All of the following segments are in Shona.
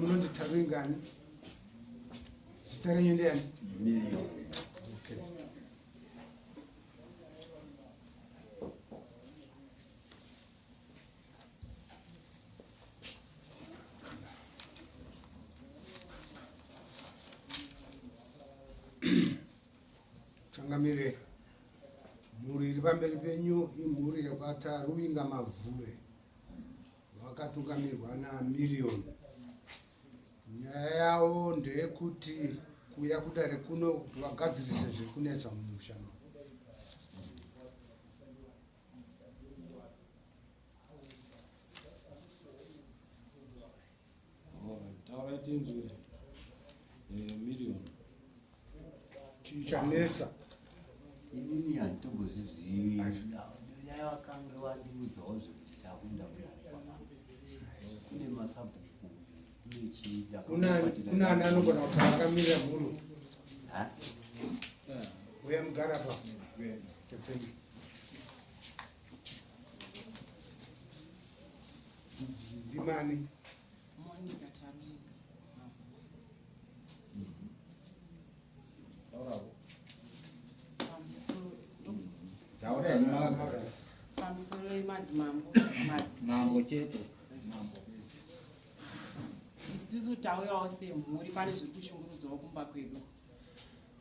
Munonzi Taruingani? Zita renyu ndiani? Million. Okay. Changamire, mhuri iri pamberi penyu imhuri yekwaTaruvinga Mavhure vakatungamirwa naMillion. Nyaya yavo ndeyekuti kuuya kudare kuno kuti vagadzirise zviri kunetsa mumusha mavo. Taurai tinzwe eh, million. Chichanetsa. Inini handitombozvizivi. Dai vakange vandiudzawo zvekuti takuenda kudare kwamambo. Kune masabhuku, kune chii. Kuna ani anogona kutaura akamirira mhuru? Uya mugara pa. Tepeni. Ndimani? Monica Taruka. Pamusoro yemadzimambo. Mambo chete. Mambo. Isusu tauyawo semhuri pane zviri kushungurudzawo kumba kwedu.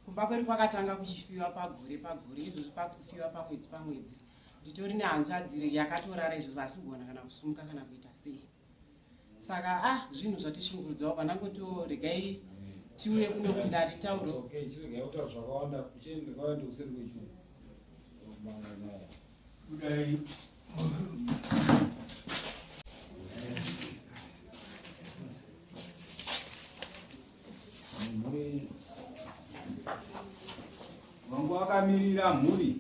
Kumba kwedu kwakatanga kuchifiwa pagore pagore izvozvi pakufiwa pamwedzi pamwedzi. Nditori nehanzvadzi yakatorara izvozvo asi kugona kana kusumuka kana kuita sei. Saka ah zvinhu zvatishungurudzawo panangotiwo regai tiuye kuno kudare tauro. Okay, chiregai kutaura zvakawanda kuchienda kwaenda kuseri kwechungu. Manga nyaya. Kudai Mhuri wangu wakamirira mhuri.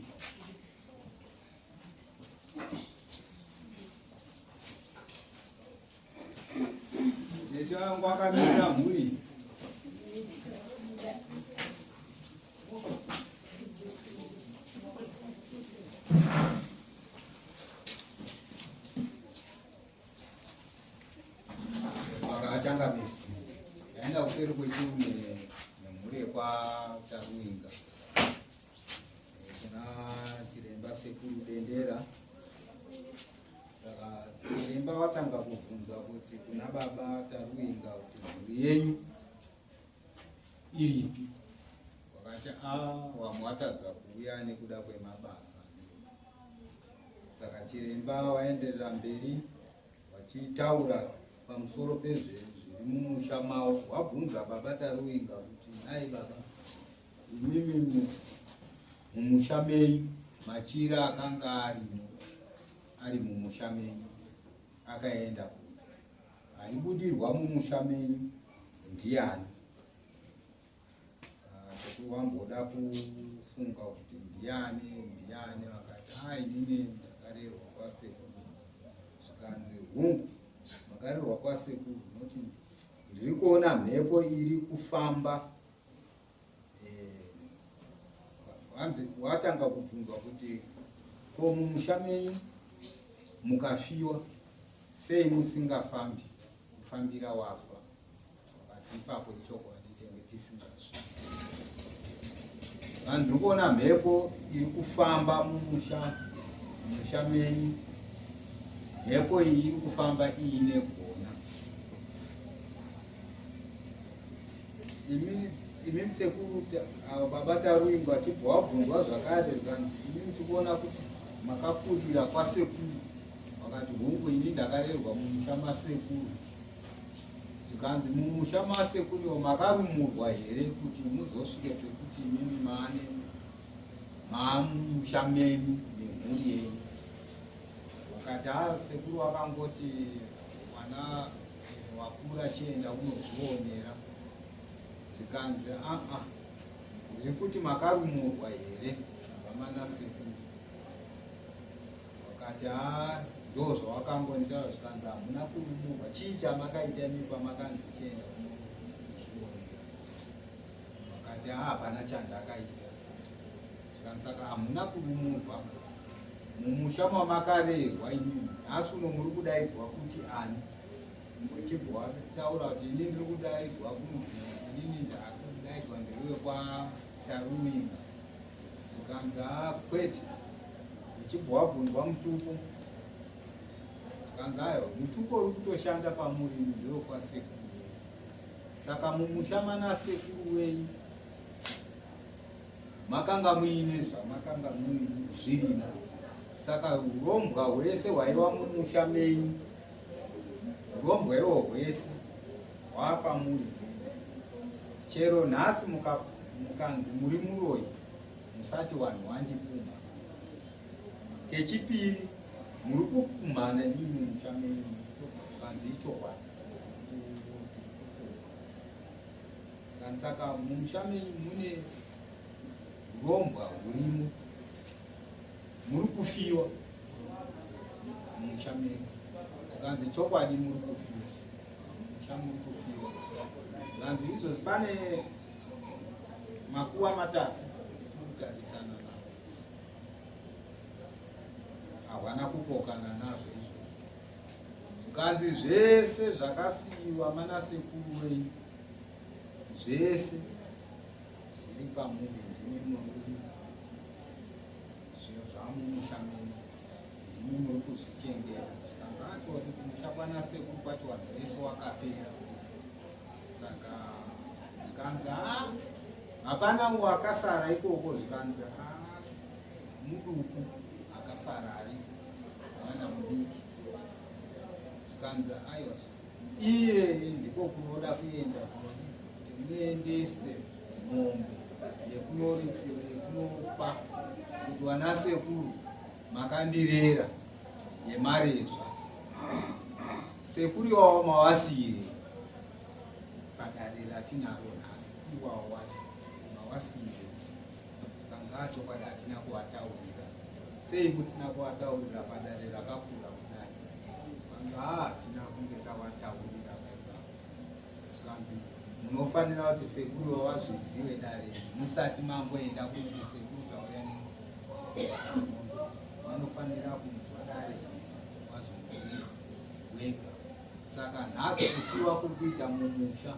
Tete wangu wakamirira mhuri. Vakachangamidzi yaenda kuseri kwechiume nemhuri yekwaTaruinga kuna chiremba sekuru Dendera. Saka chiremba watanga kubvunza kuti kuna baba Taruinga kuti mhuri yenyu iripi, wakati a wamwe watadza kuuya nekuda kwemabasa. Saka chiremba waenderera mberi vachitaura pamusoro pezviri mumusha mavo, wabvunza baba Taruvinga kuti nhai baba, imimi mumusha menyu machira akanga arimo ari mumusha menyu akaenda kupi? Aibudirwa mumusha menyu ndiani? Ah, sekuru wamboda kufunga kuti ndiani ndiani, vakati ah, inini ndakarerwa kwasekuru. Zvikanzi hungu, makarerwa kwasekuru, noti ndiri kuona mhepo iri kufamba. Eh, hanzi watanga kubvunzwa kuti ko mumusha menyu mukafiwa sei musingafambi kufambira wafa But ipapo ichokwadi tenge tisingazvi. Vanhu ndiri kuona mhepo iri kufamba mumusha musha menyu. Mhepo iyi iri kufamba iine gona. Imi imi sekuru avo baba Taruingwa vachibva wabvunzwa zvakare zvikanzi imi muchikuona kuti makakurira kwasekuru vakati hungu ini ndakarerwa mumusha masekuru Zvikanzi mumusha masekuru makarumurwa here kuti muzosvike pekuti imimi maane maamumusha menyu nemhuri yenyu? Vakati haa sekuru vakangoti mwana eh, wakura chienda unozvionera. Zvikanzi aa ndiri kuti makarumurwa here vamana sekuru? Vakati haa ndozvawakambonditaura zvikanzi hamuna kurumurwa chii chamakaita imi pamakanzi chienda kunozvionera vakati haa hapana chandakaita zvikanzi saka hamuna kurumurwa mumusha mamakarerwa imimi nhasi uno muri kudaidzwa kuti ani Wachibva wataura kuti ini ndiri kudaidzwa kunzi inini ndakudaidzwa ndiri wekwaTaruvinga. Zvikanzi haa kwete. Uchibva wabvunzwa mutupo. Zvikanzi aiwa mutupo uri kutoshanda pamuri ndewekwasekuru. Saka mumusha mana sekuru wenyu makanga muine zvamakanga zvirimo. Saka urombwa hwese hwaiva mumusha menyu, urombwa ihwo hwese hwaapamuri. Chero nhasi mukanzi muri muroyi, musati wanhu wandipumha. Kechipiri, muri kupumhana imi mumusha menyu, kanzi ichokwadi. Saka mumusha menyu mune urombwa hurimo, muri kufiwa mumusha menyu. Zvikanzi chokwadi muri kufiwa mumusha, muri kufiwa. Zvikanzi izvozvi pane makuva matatu kutarisana nawo, havana kupokana nazvo izvozvo. Zvikanzi zvese zvakasiyiwa manasekuru wenyu zvese zviri pamuri, ndimi muri zvinhu zvamumusha menyu, ndimi muri kuzvichengeta. Zvikanzi atoti kumusha kwanasekuru kwacho vanhu vese wakapera. Saka zvikanzi haa hapana akasara ikoko. Zvikanzi haa muduku akasara ari mwana mudiki. Zvikanzi aiwa iye ndiko kunoda kuenda kuti muendese mombe yekunopa kuti vanasekuru makandirera yemarezva, sekuru iwawo mawasiyire padare ratinaro nhasi, iwawo wacho mawasiyire. Zvikanzi aa chokwadi hatina kuvataurira. Sei musina kuvataurira padare rakakura kudai? Zvikanzi aa hatina kunge tavataurira paipapo. Zvikanzi munofanira kuti sekuru vavazvizive dare musati mamboenda kunoti sekuru tauya nemombe, vanofanira kunzwa dare vazonzwe wega. Saka nhasi kufiwa kuri kuita mumusha,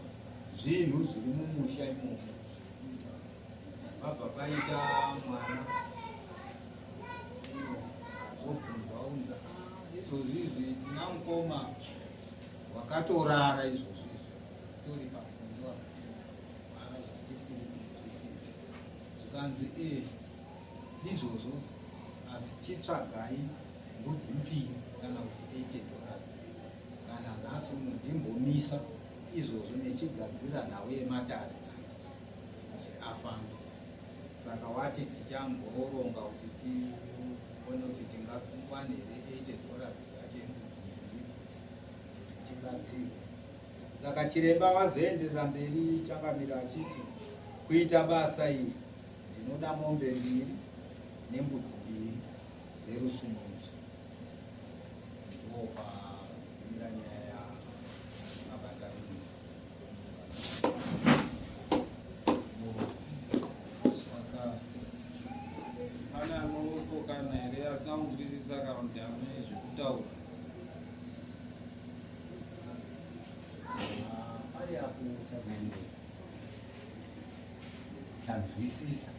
zvinhu zviri mumusha imomo, pabva paita mwana azobvunzwa unza izvozvi izvi tina mukoma wakatorara izvozvi izvi tori pafungwa rara zvatisiri kunzwisisa. Zvikanzi e ndizvozvo, asi chitsvagai mbudzi mbiri kana kuti 80 dollars kana nhasi uno ndimbomisa izvozvo nechigadzira nhau yematare kuti afambe. Saka wati tichamboronga kuti tione kuti tingawane here 80 dollars yacho yembudzi mbiri kuti tibatsirwe. Saka chiremba wazoenderera mberi changamira achiti kuita basa iri ndinoda mombe mbiri nembudzi mbiri dzerusumudzo. Ndopamira nyaya yababa Tarwin. Saka pane anopokana here asina kunzwisisa kana kuti ane zvekutaura? Pari apo changamire, tanzwisisa.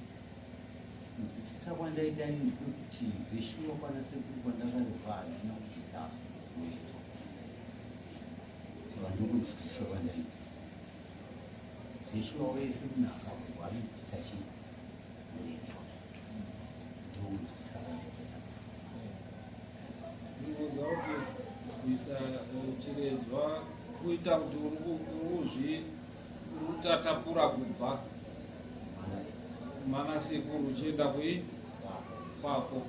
Kunzwisisa kwandaita ini ndekuti zveshuwa kwana sekuru kwandakarerwa handina kubvisa muredzwa. Saka ndokunzwisisa kwandaita. Zveshuwa wese munhu akahurwa anobvisa chii? Muredzwa. Ndokunzwisisa kwandaita. Ndinoziva kuti kuisa chiredzwa kuita kuti uri kuzvi uri kutatapura kubva mana sekuru uchienda kui kwako.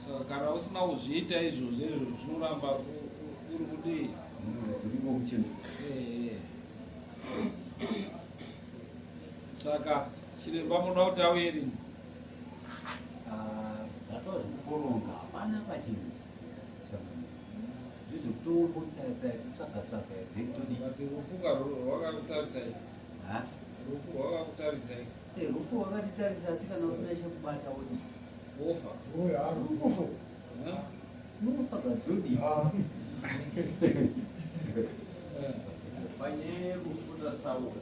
Saka kana usina kuzviita izvozvo izvo zvinoramba uri kudii? Saka chiremba munoda kuti auye rini? Zvatova zvekuboronga, hapana pachinhu ndezvekutombotsaya-tsaya totsvaga-tsvaga then todii? But rufu rwakakutarisai. Ha? Rufu rwakakutarisai. Rufu rwakatitarisa, asi kana usina chekubata wodii? Wofa. Uyo ari kufa. Unofa kadzodii? Panyaya yerufu tataura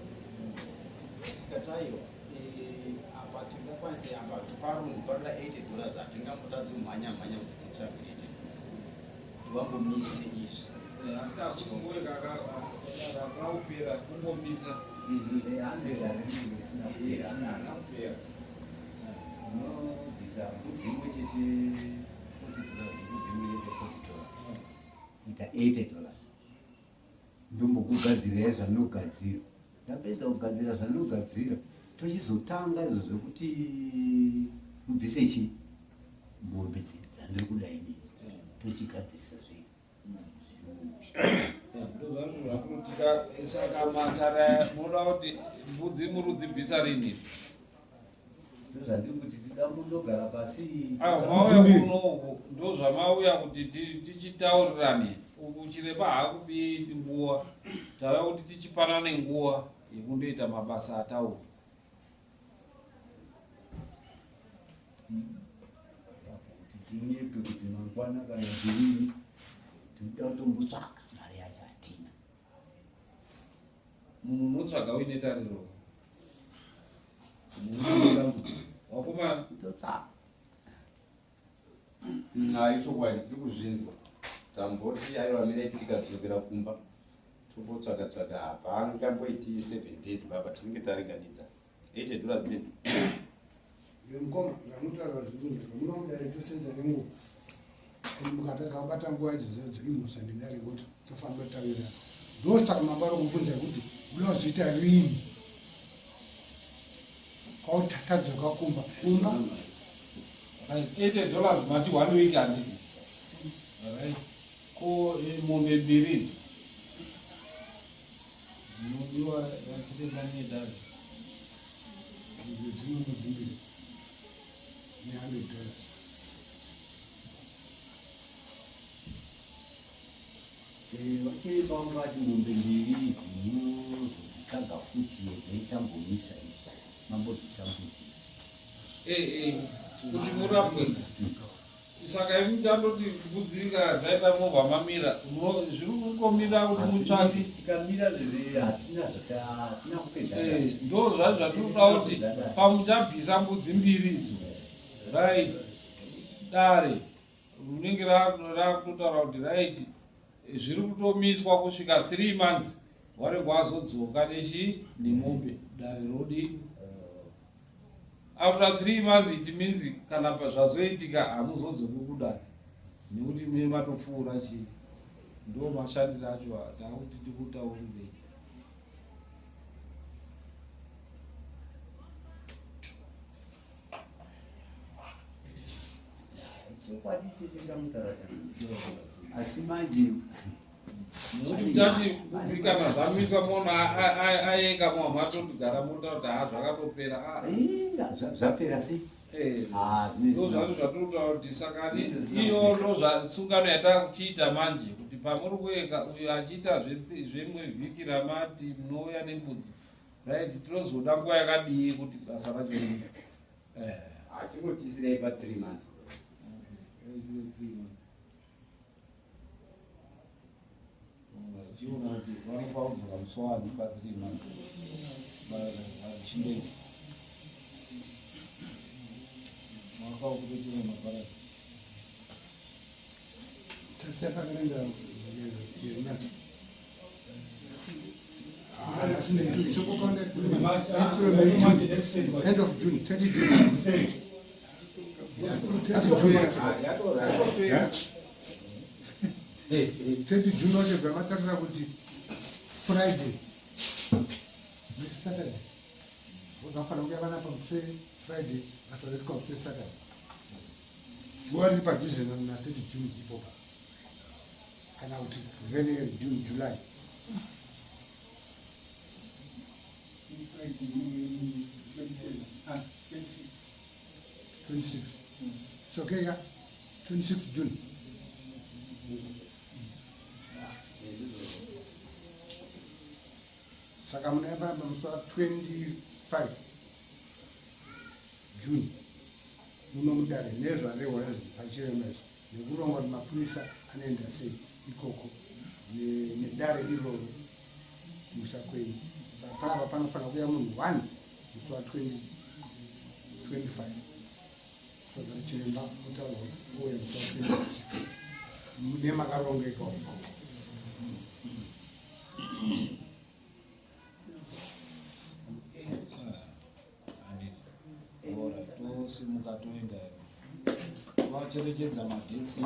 tikati aiwa eh, apa tingakwanise apa parunzi paroda 80 dollars hatingambotadzi kumhanya mhanya kuti titsvage 80 kuti vambomise izvi. Eh, asi hakusingoe kakupera kungomisa. Hundred harinenge risina kupera. Haana kupera. Unobvisa mbudzi imwe chete $40, mbudzi imwe chete $40, kuita $80. Ndombokugadzirirai zvandinogadzira. Ndapedza kugadzira zvandinogadzira, tochizotanga izvo zvekuti mubvise chi mombe dzandiri kuda inini, tochigadzirisa zvinhu zvemumusha. Ndozvazvo zvakunotika. Saka matare aya munoda kuti mbudzi muri kudzibvisa rini? Ndozvandiri kuti tida kundogara pasi. Aiwa, mauya kuno uku ndozvamauya kuti tichitaurirane uku. Chiremba haakupi nguva, tauya kuti tichipanane nguva yekundoita mabasa ataura. Kuti tinyepe kuti mangwana kana zvirini, tinoda kutombotsvaka mari yacho, hatina. Munhu unotsvaga uine tariro, munhu une dambudziko, wakomana. Totsvaka. Hayi, chokwadi tiri kuzvinzwa. Tamboti aiwa, mirai tikadzokera kumba tombotsvaga tsvaga. Hapangamboiti 7 days baba, tinenge taringanidza $80 bedzi. Mukoma, zvamutaura zvikunzika muno mudare tosenza nenguva, and mukatadza kubata nguva idzodzo imhosva nedare, kuti tofamba tawira. Ndosaka mambaro kubvunza kuti muda kuzviita rini, kwauti tadzoka kumba kumba. Right, $80 mati one week, handiti? Right, ko mombe mbiri idzo dzinodiwa vachitenga nedare? Dzimwe mbudzi mbiri ne$100. Vachiremba vangu vati mombe mbiri idzi munozodzitsvaga futi, yegaitambomisa izvi, mambobvisa mbudzi. Kuti murapwe. Saka imi tandoti mbudzi kana dzaita movha mamira, zviri kungomira kuti mutsvake. Tikamira zveve hatina hatina kupedza. Ndo zvazvo zvatinoda kuti pamuchabvisa mbudzi mbiri idzo, right, dare rinenge rakutotaura kuti right, zviri kutomiswa kusvika 3 months, warenge wazodzoka nechi nemombe. Dare rodi after 3 months, it means kana zvazoitika hamuzodzoki kudare nekuti mune matopfuura chii. Ndo mashandiro acho takuti tikutaurirei. Chokwadi ichocho ndamutaura, asi manje Nekuti tati mbudzi kana zvamiswa, munhu aenga mwa matogara mota kuti ha, zvakatopera. Ah. Inga, zvapera sei? Ah, ndo zvacho zvatinotaura kuti saka iyo ndo sungano yatakuchiita manje, kuti pamuri kueka uyo achiita zvemwe vhiki ramati munouya nembudzi, right, tinozoda nguva yakadii kuti basa racho riite? Achingotisirei pa 3 months. Isire 3 months. Chiona kuti vanofanira kudzoka musi wani pa 3 months chindei mwaka wekutochera mabharasi. Tarisa pakalenda yeMarch. End of June, 30 June. 30 June. 30 June wachibva matarisa kuti Friday next Saturday. Vafanira kuuya vana pamusi Friday, basa roitwa musi Saturday. Zuva riri padhuze na 30 June ipopa. Kana kuti very early June, July. Friday, 27, ah, 26. 26. It's okay, yeah? 26 June. Saka munoyamba musi wa 25 June muno mudare nezvarehwa pachirema izvo, nekurongwa kuti mapurisa anoenda sei ikoko nedare iroro. kumusha kwenyu. Saka panapa panofanira kuuya munhu one musi wa 25 so that chiremba otaura kuti ouya musi wa 26 mune makarongeka uko. Tosimuka toenda, vacherechedza madhesi.